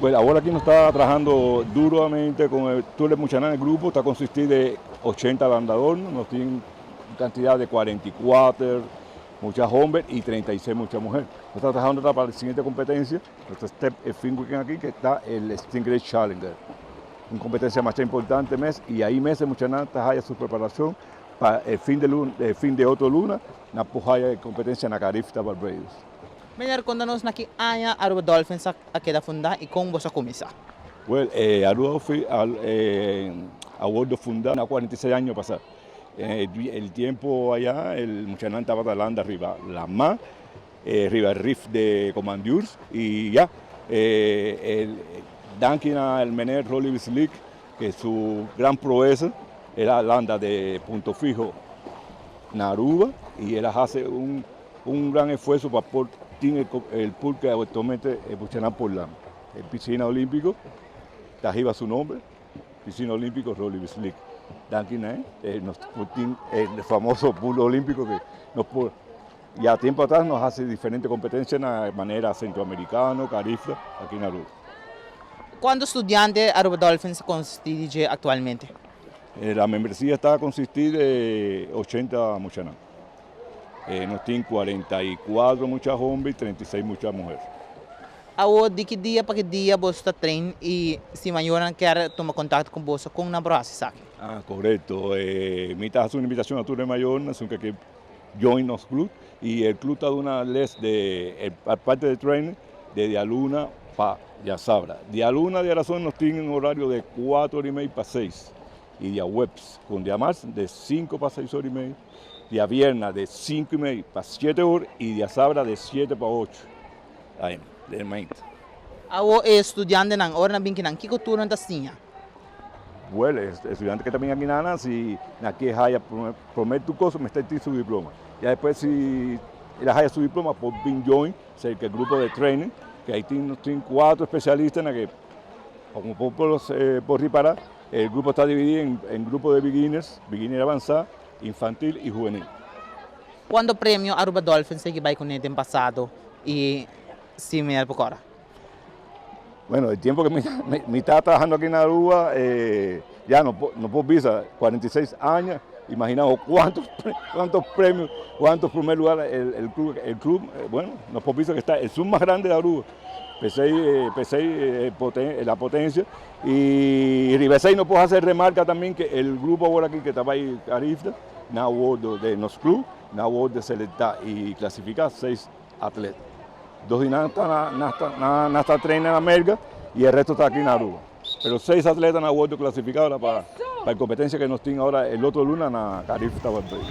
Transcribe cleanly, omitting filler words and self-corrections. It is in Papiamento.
Bueno, awor aki nos ta trahando duramente cu tur e muchanan. E grupo ta consisti di 80 landador, nos tin cantidad di 44 mucha homber y 36 mucha muher. Nos ta trahando pa e siguiente competencia, nos ta step e fin weekend aki, cu ta e Stingray Challenger. Un competencia mas importante mes y ey mes e muchanan ta haya su preparacion pa e fin di luna, e fin di otro luna, nan por haya competencia na Carifta, Barbados. Meneer, conta nos na ki aña Aruba Dolphins a keda funda y con boso a cuminsa? Well, Aruba a wordo funda na 46 aña pasa. El tempo aya, e muchanan tabata landa riba lama, riba reef di Kommandiers y ya, danki na el meneer Rolly Bislik, cu su gran proeza era landa di Punto Fijo na Aruba y el a haci un gran esfuerzo pa por tin el pool cu actualmente e muchanan por landa. E piscina olimpico ta riba su nomber, Piscina Olimpico Rolly Bislik. Danki na nos tin e famoso pool olimpico cu nos por ya tempo atras nos haci diferente competencia na manera centroamericano, Carifta, aki na Aruba. Cuanto studiante Aruba Dolphins ta consisti di actualmente? La membresía ta consisti di 80 muchanan. Nos tin 44 mucha homber y 36 mucha muher. Awo, di ki dia pa ki dia boso ta train y si mayornan kier tuma contacto cu boso, con nan por haci esaki? Ah, corecto. Mi ta haci un invitacion a tur e mayornan, esun cu kier join nos club y e club ta duna les di aparte di training di dialuna pa diasabra. Dialuna diarazon nos tin un horario di 4 or y mei pa 6 y diahuebs cu diamars di 5 pa 6 or y mei, diavierna di 5 y mei pa 7 or y diasabra di 7 pa 8 AM, di mainta. Awo, e studiantenan, ora nan bin akinan, kico tur nan ta siña? Well, estudiante cu ta bin akinan, si nan kier haya prome tur cos, mester tin su diploma. Y despues si el a haya su diploma, por bin join cerca e grupo di training, cu ey tin cuatro especialista cu, como por ripara, e grupo ta dividi en grupo di beginners, beginner avansa, infantil y juvenil. Cuanto premio Aruba Dolphins a bay cune den pasado y si meneer por corda? Bueno, e tempo cu mi ta trahando aki na Aruba, ya no, no por bisa, 46 aña, imagina cuanto premio, cuanto primer lugar el club, bueno, no por bisa cu ta e mas grandi di Aruba. Pesey la potencia y riba esey nos por haci remarca tambe cu e grupo awor aki cu ta bay Carifta, nan a wordo di nos club, nan a wordo selecta y clasifica seis atleta. Dos di nan ta train na America y e resto ta aki na Aruba. Pero seis atleta nan a wordo clasifica pa e competencia cu nos tin awor e otro luna na Carifta, Barbados.